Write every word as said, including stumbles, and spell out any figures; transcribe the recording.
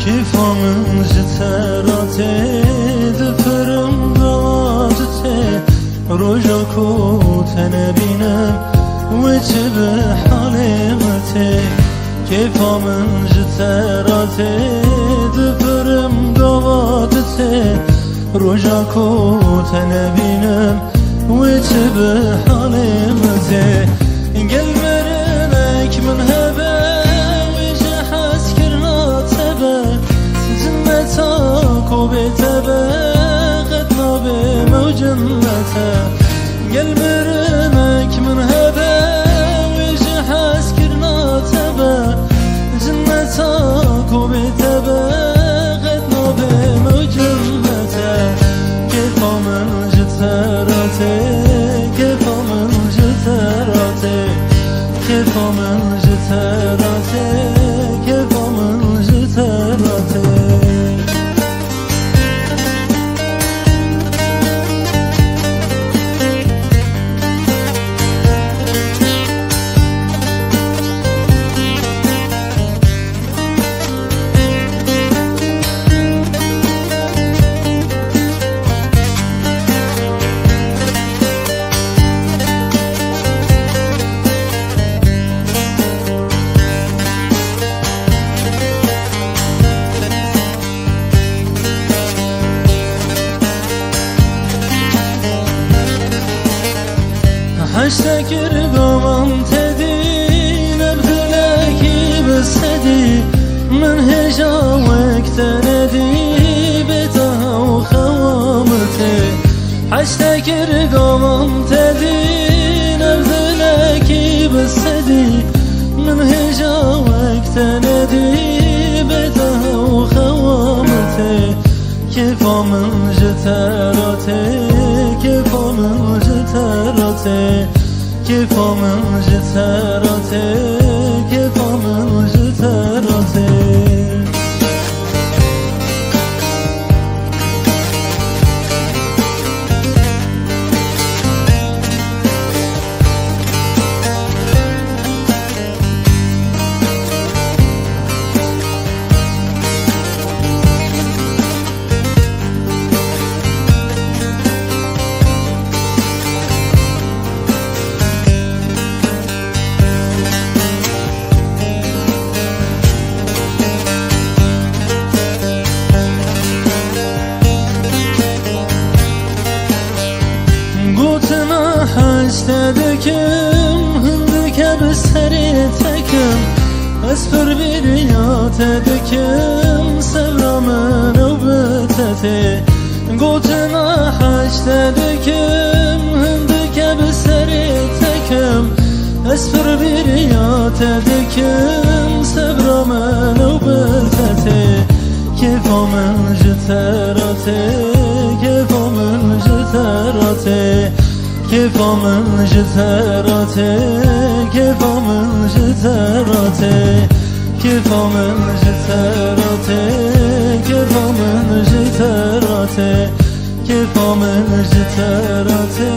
Kêfa min ji te re tê, dipirim gava tu tê. Roja ku te nebînim, wê çi bi halê min tê. Kêfa min ji te re tê, dipirim gava tu tê. Roja ku te nebînim, wê çi bi halê min tê. Gel mirinek min hebe, wê ji hezkirina te be. Cinneta ku bê te be, qet nabe me û cinnete. Gel mirinek min hebe, wê ji hezkirina te be. Cinneta ku bê te be, qet nabe me û cinnete. Kêfa min ji te re tê, kêfa min ji te re tê. Kêfa min ji te re tê, kêfa min ji te re tê. Heşte kir gavan tedî, nebdilekî bi sedî, min hêja wek te nedî, bê te hew xewa min tê. Heşte kir gavan tedî, nebdilekî bi sedî, min hêja wek te nedî, bê te hew xewa min tê. Kêfa min ji te re tê, kêfa min ji te re tê. Kêfa min ji te re tê, kêfa min ji te re tê. Gotina heşte dikim, hindike bi serê tekim. Ez pir bêriya te dikim, sebra min ew bi te tê. Gotina heşte dikim, hindike bi serê tekim. Ez pir bêriya te dikim, sebra min ew bi te tê. Kêfa min ji te re tê, kêfa min ji te re tê. Kêfa min ji te re tê, kêfa min ji te re tê. Kêfa min ji te re tê, kêfa min ji te re tê. Kêfa min ji te re tê,